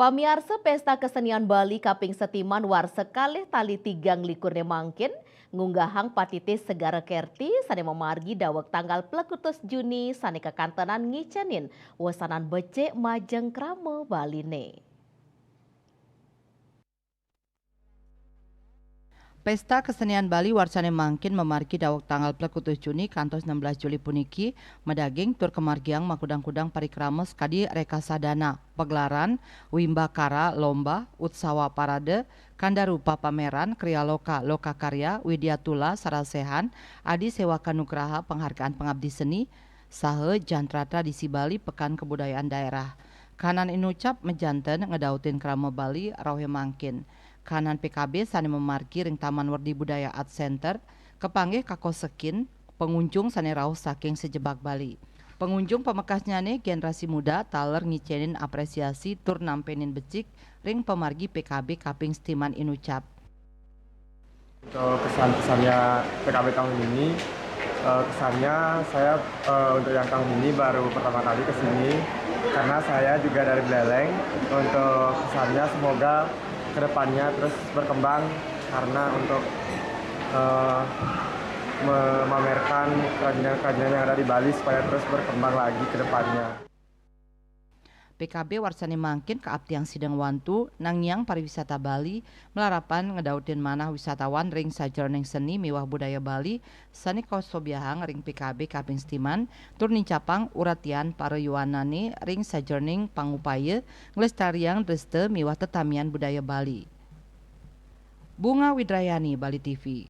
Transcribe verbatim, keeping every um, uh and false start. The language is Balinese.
Pamiarsa, Pesta Kesenian Bali kaping setiman warsa kalih tali tigang likur ne mangkin ngunggahang patitih segara kerti sane mamargi daweg tanggal plekutus Juni sane kakantenan ngicenin wesanan becik majeng krama Baline. Pesta Kesenian Bali warsane mangkin mamargi daweg tanggal plekutus Juni kantos enam belas Juli puniki madaging tur kamargiang makudang-kudang parikrama sakadi rekasadana, pagelaran, wimbakara, lomba, utsawa parade, kandarupa pameran, krialoka, lokakarya, widyatula, sarasehan, adi sewaka nugraha, penghargaan pengabdi seni, saha jantra tradisi Bali Pekan Kebudayaan Daerah. Kahanan inucap majanten ngedautin krama Bali rauhe mangkin. Kahanan P K B sane mamargi ring Taman Werdi Budaya Art Center kapanggih kakosekin pangunjung sane rauh saking sajebag Bali. Pangunjung pamekasnyane generasi muda taler ngicenin apresiasi tur nampenin becik ring pamargi P K B kaping setiman inucap. Untuk kesan-kesannya P K B tahun ini, eh, kesannya saya eh, untuk yang tahun ini baru pertama kali ke sini karena saya juga dari Buleleng. Untuk kesannya semoga kedepannya terus berkembang karena untuk eh, memamerkan kerajinan-kerajinan yang ada di Bali supaya terus berkembang lagi ke depannya. P K B warsane mangkin kaaptiang sidang wantu nangiang pariwisata Bali malarapan ngedautin manah wisatawan ring sajeroning seni miwah budaya Bali sane kasobyahang ring P K B kaping setiman tur nincapang uratian parayuanane ring sajeroning pangupaya nglestariang dresta miwah tetamian budaya Bali. Bunga Widrayani, Bali T V.